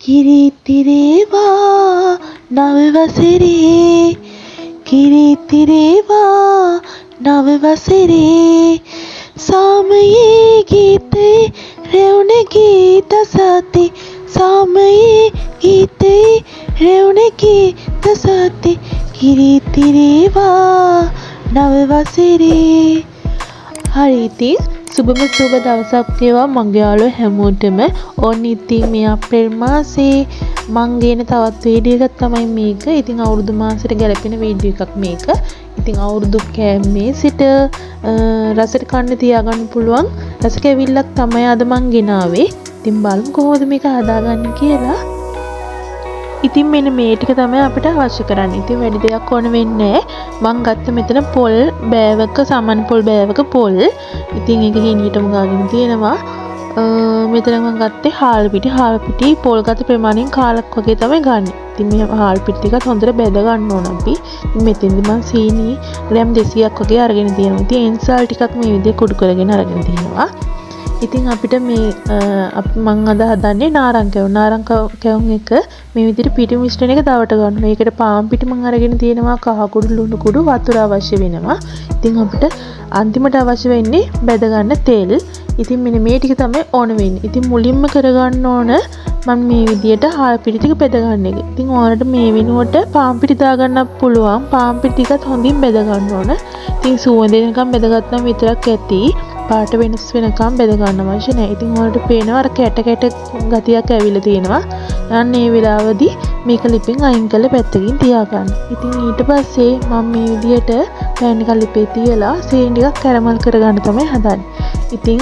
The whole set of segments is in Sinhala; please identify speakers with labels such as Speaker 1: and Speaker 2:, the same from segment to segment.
Speaker 1: කිරිතිරේවා නව වසරේ, කිරිතිරේවා නව වසරේ, සාමයේ ගීතේ රැවුන ගීත සති, සාමයේ ගීතේ රැවුන ගීත සති, කිරිතිරේවා නව වසරේ. හරි, ඉතින් සුබම සුබ දවසක් වේවා මගේ යාළුවෝ හැමෝටම. ඔන්න ඉතින් මේ අප්‍රේල් මාසේ මං ගේන තවත් වීඩියෝ එකක් තමයි මේක. ඉතින් අවුරුදු මාසෙට ගැලපෙන වීඩියෝ එකක් මේක. ඉතින් අවුරුදු කෑමේ සිට රසට කන්න තියාගන්න පුළුවන් රස කැවිල්ලක් තමයි අද මං ගෙනාවේ. ඉතින් බලමු කොහොමද මේක හදාගන්නේ කියලා. ඉතින් මෙන්න මේ ටික තමයි අපිට අවශ්‍ය කරන්නේ. ඉතින් වැඩි දෙයක් ඕන වෙන්නේ නෑ. මං ගත්ත මෙතන පොල් බෑවක, සාමාන්‍ය පොල් බෑවක පොල්. ඉතින් ඒක හීනියටම ගාගෙන තියෙනවා. මෙතන මං ගත්තේ හාල් පිටි. හාල් පිටි පොල් ගත ප්‍රමාණයෙන් කාලක් වගේ තමයි ගන්නෙ. ඉතින් මේ හාල් පිටි ටිකත් හොඳට බැද ගන්න ඕන අපි. ඉතින් මෙතෙන්දි මං සීනි ග්‍රෑම් 200ක් වගේ අරගෙන තියෙනවා. ඉතින් එන්සාල් ටිකක් මේ විදිහට කුඩු කරගෙන අරගෙන තියෙනවා. ඉතින් අපිට මේ මං අද හදන්නේ නාරං කැවුම්. නාරං කැවුම් එක මේ විදිහට පිටි මිශ්‍රණ එක දවට ගන්න ඕනේ. ඒකට පාන් පිටි මං අරගෙන තියෙනවා, කහ කුඩු, ලුණු කුඩු, වතුර අවශ්‍ය වෙනවා. ඉතින් අපිට අන්තිමට අවශ්‍ය වෙන්නේ බැද ගන්න තෙල්. ඉතින් මෙන්න මේ ටික තමයි ඕන වෙන්නේ. ඉතින් මුලින්ම කරගන්න ඕන මං මේ විදිහට හාල් පිටි ටික බැද ගන්න එක. ඉතින් ඔයාලට මේ වෙනුවට පාන් පිටි දාගන්නත් පුළුවන්. පාන් පිටි ටිකත් හොඳින් බැද ගන්න ඕන. ඉතින් සුවඳ එනකම් බැදගත්නම් විතරක් ඇති. පාට වෙනස් වෙනකම් බැද ගන්න අවශ්‍ය නෑ. ඉතින් ඔයාලට පේනවා අර කැට කැට ගතියක් ඇවිල්ලා තියෙනවා. අන්න ඒ වෙලාවේදී මේක ලිපෙන් අයින් කරලා පැත්තකින් තියාගන්න. ඉතින් ඊට පස්සේ මම මේ විදිහට පෑන් එකක් ලිපේ තියලා සීනි ටිකක් කැරමල් කරගන්න තමයි හදන්නේ. ඉතින්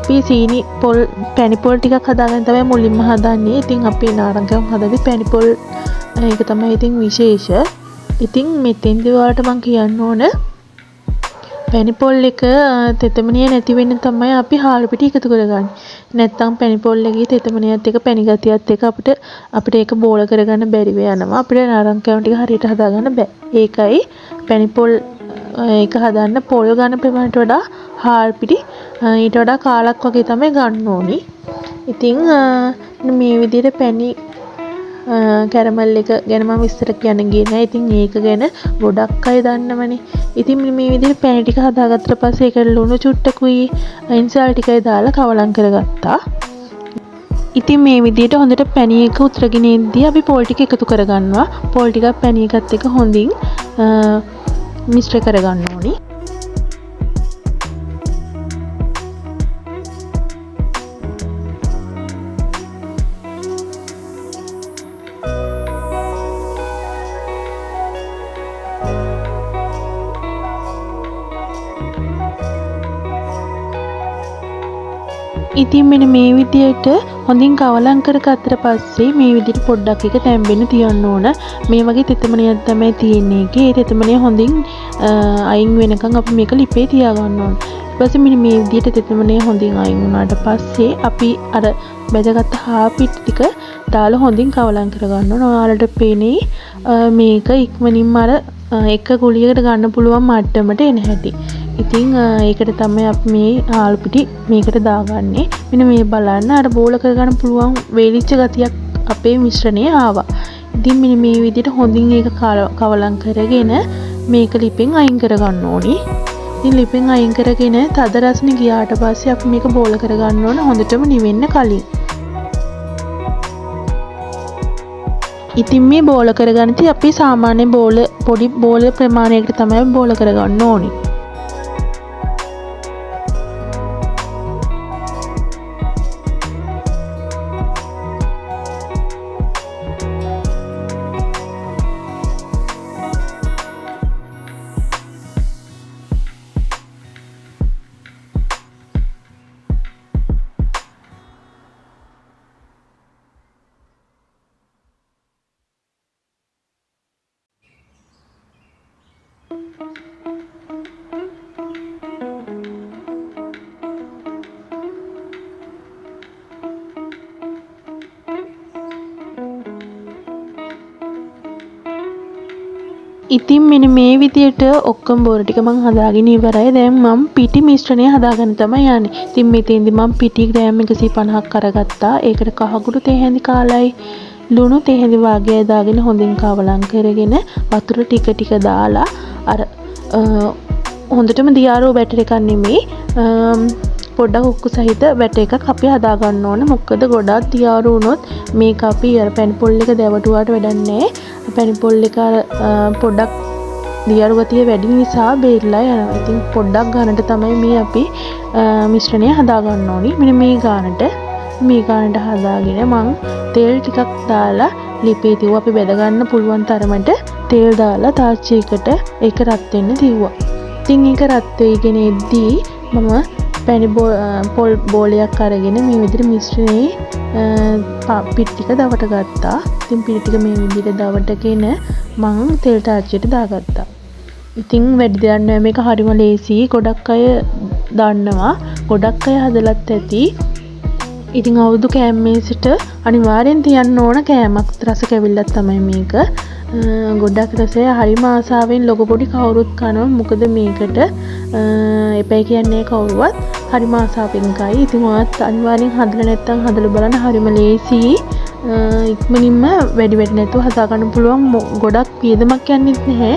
Speaker 1: අපි සීනි පොල් පැණි පොල් ටිකක් හදාගන්න තමයි මුලින්ම හදන්නේ. ඉතින් අපි නාරං කැවුම් හදද්දි පැණි පොල් ඒක තමයි ඉතින් විශේෂ. ඉතින් මෙතෙන්දී ඔයාලට මං කියන්න ඕන පැණි පොල් එක තෙතමනිය නැති වෙන්න තමයි අපි හාල් පිටි එකතු කරගන්නේ. නැත්තම් පැණි පොල් එකේ තෙතමනියත් එක්ක පැණි ගතියත් එක්ක අපිට ඒක බෝල කරගන්න බැරිව යනවා. අපිට නාරං කැවුම් ටික හරියට හදාගන්න බෑ. ඒකයි පැණි පොල් ඒක හදන්න පොල් ගන්න ප්‍රමාණයට වඩා හාල් පිටි ඊට වඩා කාලක් වගේ තමයි ගන්න ඕනි. ඉතින් මේ විදිහට පැණි කැරමල් එක ගැන මම විස්තර කියන්න ගියේ නෑ. ඉතින් ඒක ගැන ගොඩක් අය දන්නවනේ. ඉතින් මේ විදිහට පැණි ටික හදාගත්තට පස්සේ ඒකට ලුණු චුට්ටකුයි එන්සාල් ටිකයි දාලා කවලම් කරගත්තා. ඉතින් මේ විදිහට හොඳට පැණි එක උතුරගෙන එද්දී අපි පොල් ටික එකතු කරගන්නවා. පොල් ටිකක් පැණි එකත් එක්ක හොඳින් මිශ්‍ර කරගන්න ඕනි. ඉතින් මෙන්න මේ විදියට හොඳින් කවලම් කරගත්තට පස්සේ මේ විදියට පොඩ්ඩක් එක තැම්බෙන්න තියන්න ඕන. මේ වගේ තෙතමනියක් තමයි තියෙන්නේ ඒකේ. ඒ තෙතමනිය හොඳින් අයින් වෙනකන් අපි මේක ලිපේ තියාගන්න ඕන. ඊට පස්සේ මෙන්න මේ විදියට තෙතමනිය හොඳින් අයින් වුණාට පස්සේ අපි අර බැදගත්ත හා පිටි ටික දාලා හොඳින් කවලම් කරගන්න ඕන. ඔයාලට පේන්නේ මේක ඉක්මනින්ම අර එක ගුලියකට ගන්න පුළුවන් මට්ටමට එන හැටි. ඉතින් ඒකට තමයි අපි මේ ආලු පිටි මේකට දාගන්නේ. මෙන්න මේ බලන්න අර බෝල කරගන්න පුළුවන් වේලිච්ච ගතියක් අපේ මිශ්‍රණය ආවා. ඉතින් මෙන්න මේ විදිහට හොඳින් ඒක කවලම් කරගෙන මේක ලිපෙන් අයින් කරගන්න ඕනි. ඉතින් ලිපෙන් අයින් කරගෙන තද රස්නේ ගියාට පස්සේ අපි මේක බෝල කරගන්න ඕන හොඳටම නිවෙන්න කලින්. ඉතින් මේ බෝල කරගන්නදී අපි සාමාන්‍ය පොඩි බෝල ප්‍රමාණයකට තමයි බෝල කරගන්න ඕනි. ඉතින් මෙන්න මේ විදියට ඔක්කොම බෝර ටික මං හදාගෙන ඉවරයි. දැන් මං පිටි මිශ්‍රණය හදාගන්න තමයි යන්නේ. ඉතින් මෙතෙන්දි මං පිටි ග්‍රෑම් 150ක් අරගත්තා. ඒකට කහකුඩු තේ හැඳි කාලයි ලුණු තේ හැඳි වාගයයි දාගෙන හොඳින් කවලම් කරගෙන වතුර ටික ටික දාලා අර හොඳටම දියාරු බැටර් එකක් නෙමෙයි, පොඩ්ඩක් උක්කු සහිත බැටර් එකක් අපි හදාගන්න ඕන. මොකද ගොඩාක් දියාරු වුණොත් මේක අපි අර පැණි පොල් එක දැවටුවාට වැඩක් නෑ. පැණි පොල් එක අර පොඩ්ඩක් දියාරු ගතිය වැඩි නිසා බේරිලා යනවා. ඉතින් පොඩ්ඩක් ගානට තමයි මේ අපි මිශ්‍රණය හදාගන්න ඕනි. මෙන්න මේ ගානට හදාගෙන මං තෙල් ටිකක් දාලා ලිපේ තිව්වා. අපි බෙද ගන්න පුළුවන් තරමට තෙල් දාලා තාච්චියකට ඒක රත් වෙන්න තිව්වා. ඉතින් ඒක රත් වෙගෙන එද්දී මම පැණි පොල් බෝලයක් අරගෙන මේ විදිහට මිශ්‍රණේ පිටි ටික දවට ගත්තා. ඉතින් පිටි ටික මේ විදිහට දවටගෙන මං තෙල් තාච්චියට දාගත්තා. ඉතින් වැඩි දෙයක් නෑ, මේක හරිම ලේසි. ගොඩක් අය දන්නවා, ගොඩක් අය හදලත් ඇති. ඉතින් අවුරුදු කෑම මේසෙට අනිවාර්යෙන් තියන්න ඕන කෑමක්, රස කැවිල්ලක් තමයි මේක. ගොඩක් රසය, හරිම ආසාවෙන් ලොකු පොඩි කවුරුත් කනවා. මොකද මේකට එපැයි කියන්නේ කවුරුවත්, හරිම ආසාවෙන් කයි. ඉතින් ඔයාත් අනිවාර්යෙන් හදලා නැත්තම් හදලා බලන්න, හරිම ලේසි. ඉක්මනින්ම වැඩි වැඩි නැතුව හදාගන්න පුළුවන්. ගොඩක් වියදමක් යන්නෙත් නැහැ.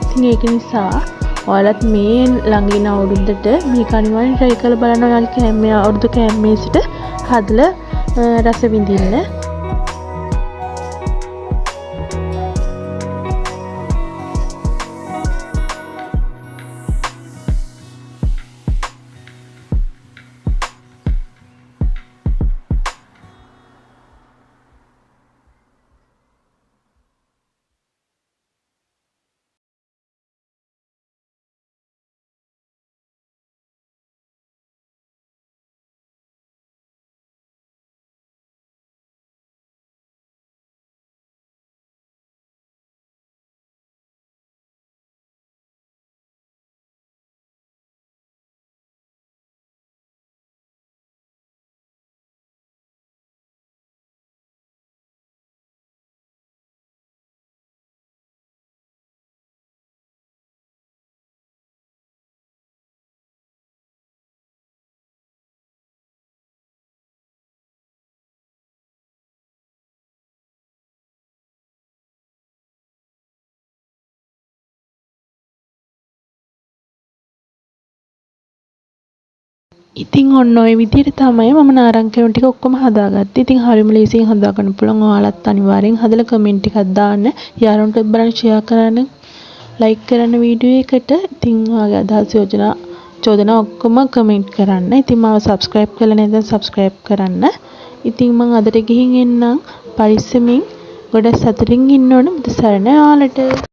Speaker 1: ඉතින් ඒක නිසා ඔයාලත් මේ ළඟ ඉන අවුරුද්දට මේක අනිවාර්යෙන් try කරලා බලන්න. ඔයාලගේ අවුරුදු කෑම මේසෙට හදලා රස විඳින්න. ඉතින් ඔන්න ඔය විදිහට තමයි මම නාරං කැවුම් ටික ඔක්කොම හදාගත්තේ. ඉතින් හරිම ලේසියෙන් හදාගන්න පුළුවන්. ඔයාලත් අනිවාර්යෙන් හදලා කමෙන්ට් එකක් දාන්න. යාළුවන්ට බලන්න ෂෙයා කරන්න, ලයික් කරන්න වීඩියෝ එකට. ඉතින් ඔයාගේ අදහස් චෝදනා ඔක්කොම කමෙන්ට් කරන්න. ඉතින් මාව සබ්ස්ක්‍රයිබ් කරලා නැත්නම් සබ්ස්ක්‍රයිබ් කරන්න. ඉතින් මං අදට ගිහින් එන්නම්. පරිස්සමින් ගොඩක් සතුටින් ඉන්න ඕන. මුද සරණ ඔයාලට.